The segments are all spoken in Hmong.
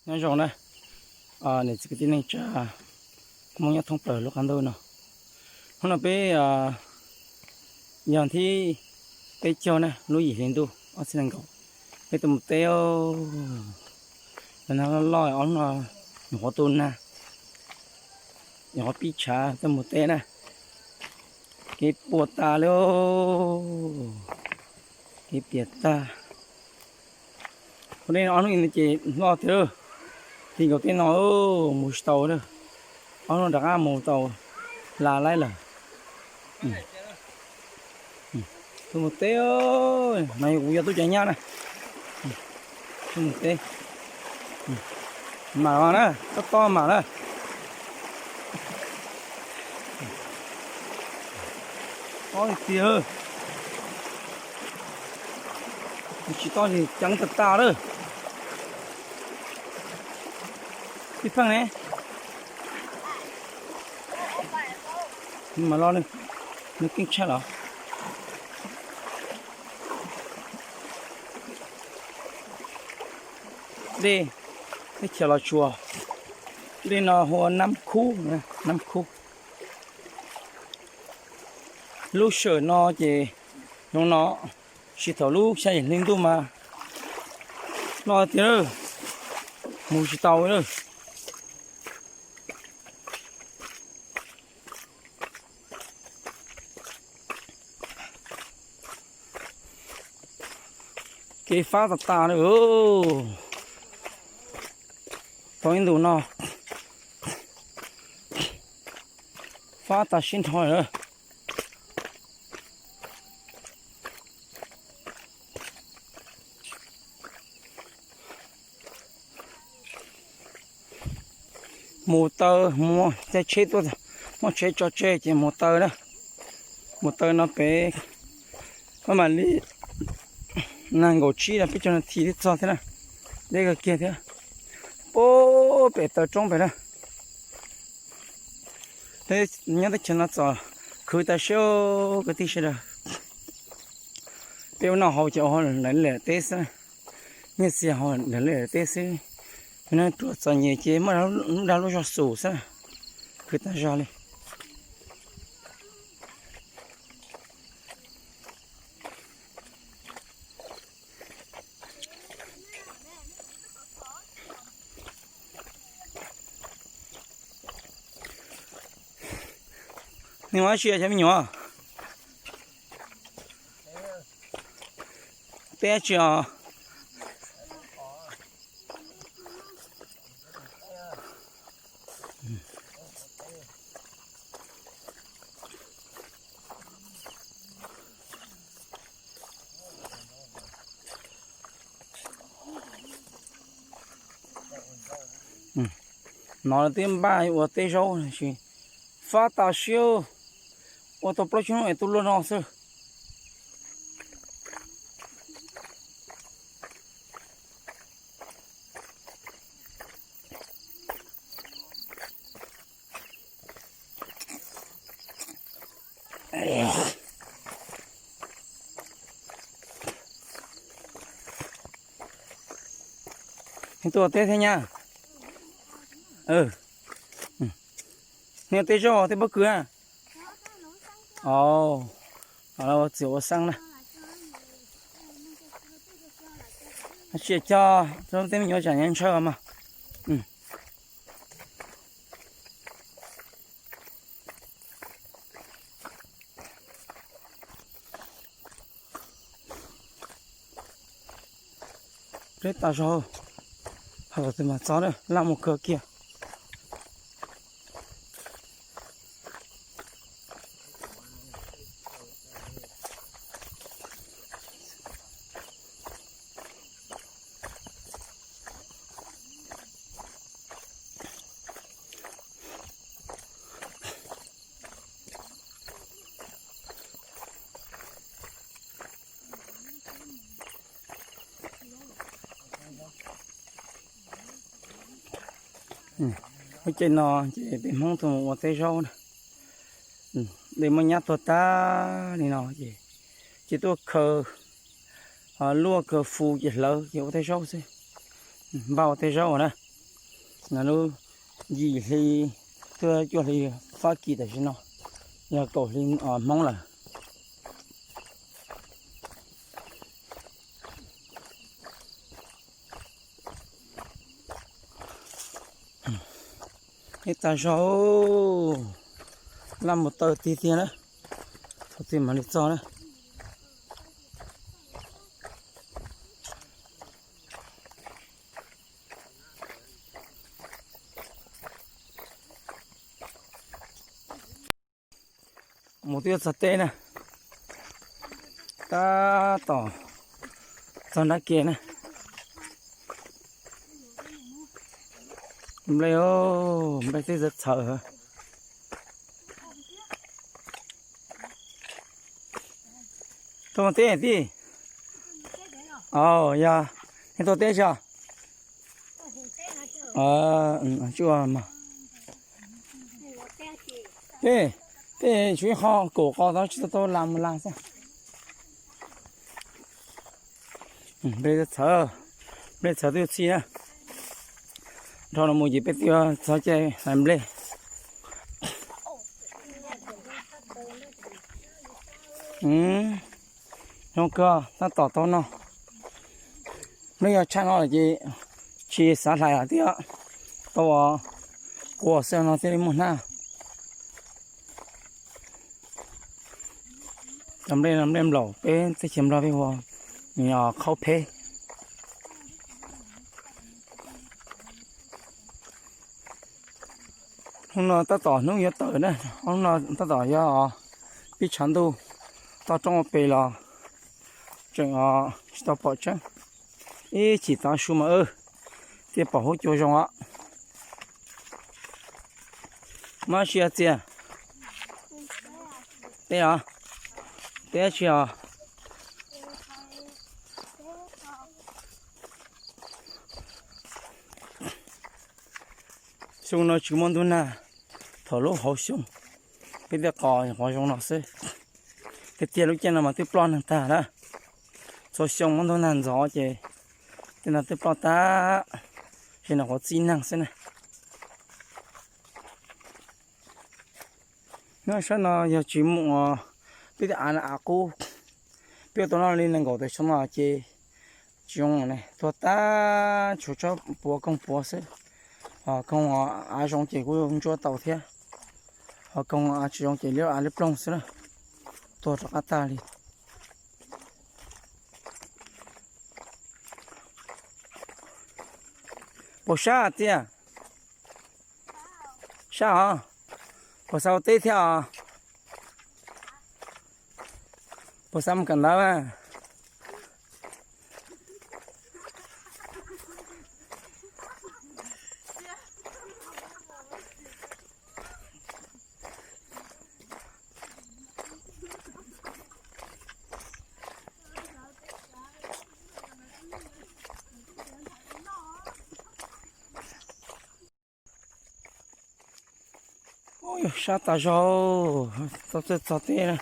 Nyob zoo na, niam txiv kwv tij neej tsa Hmoob nyob thoob plaws lub qab ntuj no. Hnub no peb yog thib peb caug na, lub yim hli ntuj ob txhiab nees nkaum. Peb tuaj mus teb, cov nag loj loj ob hnub no nyuam qhuav tu nag, nyuam qhuav pib tshav tuaj mus teb na. Kev puas tas li, kev piam tag. Ua dej ob hnub ces loj tiag, ti nkaus tej no mus tsis tau lawm. Ob hnub rov qab mus tau la laib lawm. Tuaj mus teb, no kuv yog tub ceev nyab na. Tuaj mus teb, mam na, tob tob mam na. Tob tiag tiag, tsis tob li ceeb tag tag lawm. Tib pheej ne, mas los nws keej tshaj los. Dej teb chaws Los Tsuas, dej no hu ua Nab Khub, Nab Khub. Lub sij hawm no ces zoo no, tsis thaum lub xya yim hli ntuj mas loj tiag, mus tsis tau lawm. Kev fab tas tas li, tau ib ntus no fab tas siab nrho lawm. Mus taw, mus caij tsheb tuaj, muaj tsheb tso tseg ces mus taw na. Mus taw no pem, koj mam li nag nkaum tsib los peb caug nas this thiab txog thiab na. Deb kawg kiag thiab. Pem taw roob pem na. Nyob teb chaws no txom khwv tas siab kwv tij sawv daws. Peb ua noj haus ces ua lawv li lawv teb xwb, nyiaj txiag haus lawv li lawv teb xwb. Neeg ruam txom nyem ces muaj lub dag lub zog xus xwb, khwv tas zog li. Nej ua dab tsi cov me nyuam? Teb dab tsi os? No twb npaj ua teb zaub, fab tas siab, ua tau plaub tsib hnub es tuaj luaj no xwb. Nej tuaj teb thiab nyab? Nej teb zaub teb pob kws a? Ua txiv ua xeeb na. Tsis cog, teb me nyuam tsam ntshaw mas. Deb tas zog, hos tus mas txog laj mus kawg kiag. Lub caij no ces peb Hmoob tuaj mus ua teb zaub na. Dej muab nyab tuag tag li no ces, ces tuaj khaws, luaj khaws fu ces hlawv ces ua teb zaub xwb. Npaj ua teb zaub na. Lub yim hli, twb cuaj hli Fab Kis tam sim no yog kaum hli Hmoob lawm. Ib tag zog, laj mus taw tiag tiag na. Thaum twg mam li txog na. Mus twb yuav txog teb na. Tab tom txog nrab ke na. Nplej, nplej twb txawv txhawv. Tuaj mus teb tij. Yog, nej tuaj teb tsis? Tsuj mas. Tej, tej tshuav ib qho kaum qos tod tsis tau tau las mus las xwb. Nplej txhawv, nplej txhawv twb yuav txhij na. Dhau no mus ces peb twb yuav txog caij hlais nplej. Zoo kawg, tab tom tau no. Nplej yog tshaj no lawm ces tsis xav hlais lawm thiab, tau ua quas xwb no thiaj li muaj hnab. Cov nplej no nplej nplaum, peb teb chaws Nplog peb hu ua nws khaub pheb. Hnub no tab tom hnub yuav tawm na, hnub no tab tom yog pib tshav ntuj, toj roob ua pes los tseem tsis tau pom tseeb. Ib chim tav su mas thiaj pom huab cua zoo os. Mab sia txias. Teb os, teb tsis os. Xyoo no tsis muaj ntuj nag, thaum lub hauv xyoo peb tej qos qos zoo no xwb. Tiag tiag lub caij no mas twb ploj neeg tag na. Txhua xyoo muaj ntuj nag ntxov ces tej no twb ploj tag, ces no qhuav txib neeg xwb na. Nyob sab no yog tsis muaj peb tej av no av qub, peb ua tau noj li nees nkaum tawm xyoo no ces tsis zoo ne, tuag tag, tshuav tsob puav koog puav xwb. Ho koog av zoo ces kuj ntsuab tau thiab, ho koog av tsis zoo ces liab av liab ploog xwb na, tuag rov qab tag li. Puas sab tiag? Sab os. Puas xav ua teb thiab os? Puas xav mus kawm ntawv mas? Ub, sab tas zog, txog txog teb na.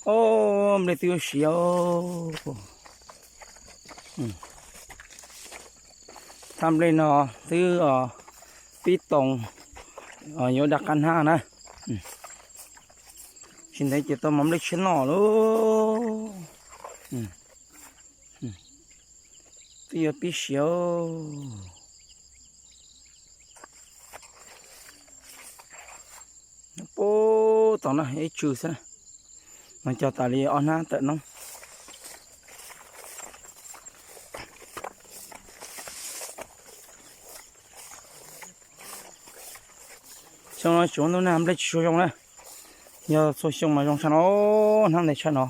Ob, nplej twb yuav siav. Thaj nplej no twb pib toos, yuav daj qab hnab na. Tsis ntev ces tau mov nplej tshiab noj lauj. Twb yuav pib siav. Puag tom no ib tsw xwb na, mas cog tas li ob hnab tawm noob. Xyoo no tsuav ntuj nag nplej tsis tshua zoo na, yog txhua xyoo mas zoo tshaj no, hnab ntev tshaj no.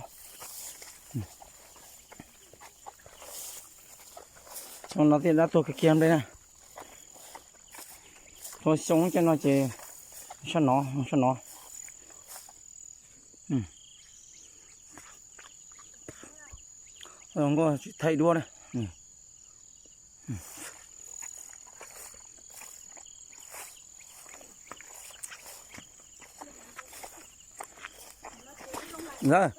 Xyoo no thiaj dab tuag kiag kiag nplej na. Txhua xyoo cov no ces sab no, sab no. Nkauj tsis thaij duab na. Ntawd,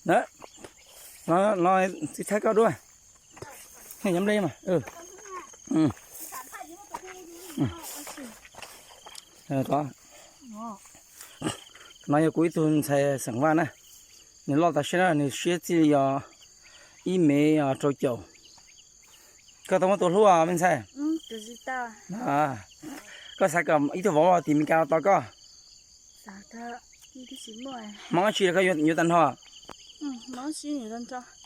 no, no txiv thaib koj duab. Nyob nplej mas. No yog kuv ib tug ntxhais xeem Vaj na, nws loj tas siab na, nws siab txij li yog ib mev rau caum. Koj tau muaj tus hlub me ntxhais? Koj xav kom ib tug vauv tim Meskas los tos koj? Hmoob dab tsi los koj yuav tag nrho?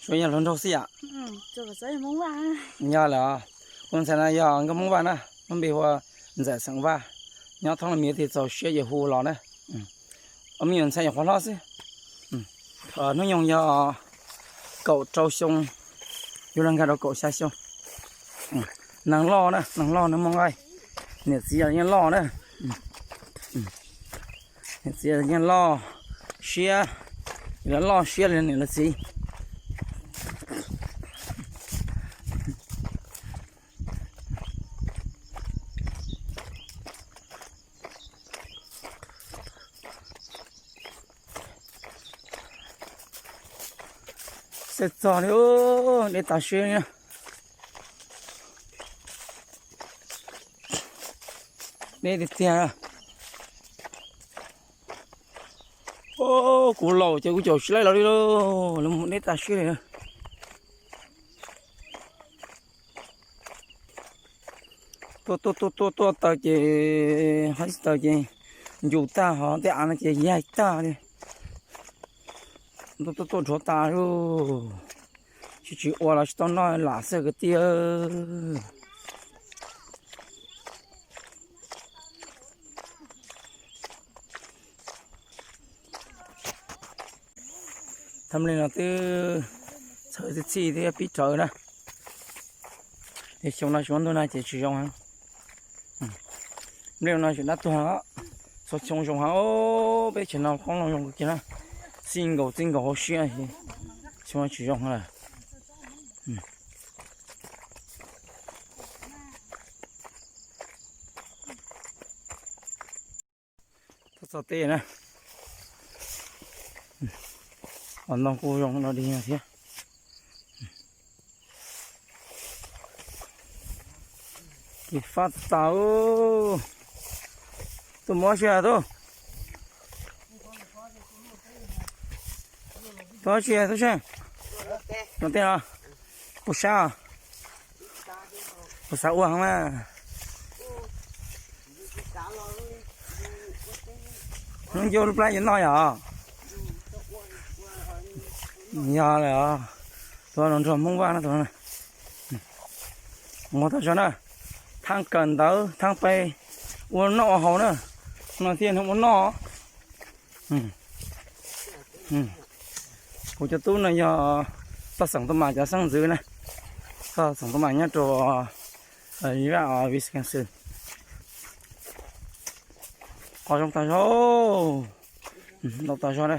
Tsuas yog hluas nraug xwb yom? Yog lawm, kuv ntxhais no yog nkauj Hmoob Vaj na, lub npe hu ua Ntxawm xeem Vaj, nyob thoob los miv thiaj txaus siab ces hu los na. Me nyuam ntxhais nyuam qhuav hlob xwb. Hnub nyoog yog kaum rau xyoo, yuav luag nkag rau kaum xya xyoo. Neeg loj na, neeg loj neeg muaj nqaij. Niam txiv yeej loj na. Niam txiv yeej loj siab, lawv loj siab li niam lawv txiv. Xav txog li, deb tas siab li. Deb tiag tiag. Kuv laus ces kuv caum tsis laib los li lauj, deb tas siab li. Tuaj tuaj tuaj tuaj tuaj taws ces, hais taws ces ncus tag, ho tej av no ces yaig tag li. Tuaj tuaj tuaj rhuav tas lauj, tsis tsis ua los tsis tau noj lam xwb kwv tij. Thaj nplej no twb txhawv txhij txhij thiab pib rawv na. Xyoo no tsis muaj ntuj nag ces tsis zoo heev. Nplej no tseem dab tuag, txhua xyoo zoo heev. Peb tsev no qoob loo zoo kawg kiag na, txij nkaus txij nkaus hauv siab, xyoo no tsis zoo lawm. Txog teb na, ntoo kuj zoo no dig thiab. Ces fab tas, tuaj mus dab tsi, tuaj mus dab tsi, tuaj seb, los tej no, puas sab, puas xav ua heev na. Hnub ncuab lub plab yuav noj yom? Yog lawm, tus no nrog Hmoob Vaj no tus no. Mus tas zog na, thaab kawm ntawv thaab peb ua noj ua haus na, no thiaj ua noj. Kuv cov tub no yog toj xeem Tuam Mas cov xeeb ntxwv na, toj xeem Tuam Mas nyob rau Wisconsin. Qhov zoo tas zog, ntau tas zog na.